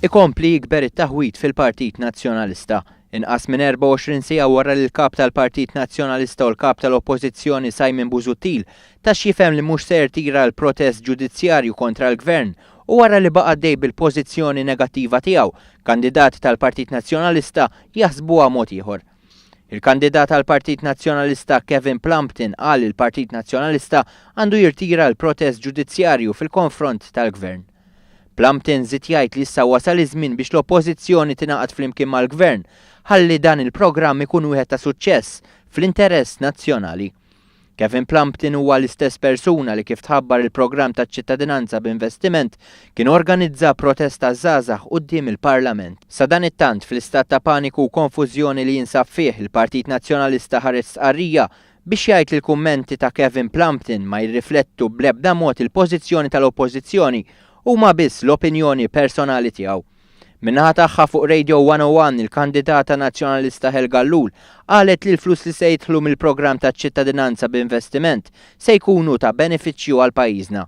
Ikompli jikber it-taħwid fil-Partit Nazzjonalista. Inqas minn 24 siegħa wara li l-Kap tal-Partit Nazzjonalista u l-Kap tal-Oppożizzjoni Simon Busuttil ta x'jifhem li mhux se jirtira l-protest ġudizzjarju kontra l-Gvern u wara li baqa' għaddej bil-pożizzjoni negattiva tiegħu, kandidati tal-Partit Nazzjonalista jaħsbuha mod ieħor. Il-kandidat għall-Partit Nazzjonalista Kevin Plumpton qal li l-Partit Nazzjonalista għandu jirtira l-protest ġudizzjarju fil-konfront tal-Gvern. Plumpton żied jgħid li issa wasal iż-żmien biex l-Oppożizzjoni tingħaqad flimkien mal-Gvern ħalli dan il-programm ikun wieħed ta' suċċess fl-interess nazzjonali. Kevin Plumpton huwa l-istess persuna li kif tħabbar il-programm taċ-ċittadinanza b'investiment kien organizza protesta żgħażagħ quddiem il-Parlament. Sadanittant, fl-istat ta' paniku u konfużjoni li jinsab fih, il-Partit Nazzjonalista ħareġ stqarrija biex jgħid li l-kummenti ta' Kevin Plumpton ma jirriflettu bl-ebda mod il-pożizzjoni tal-Oppożizzjoni, huma biss l-opinjoni personali tiegħu. Min-naħa tagħha fuq Radio 101 il-kandidata Nazzjonalista Helga Ellul qalet li l-flus li se jidħlu mill-programm taċ-ċittadinanza b'investiment se jkunu ta' benefiċċju għal pajjiżna.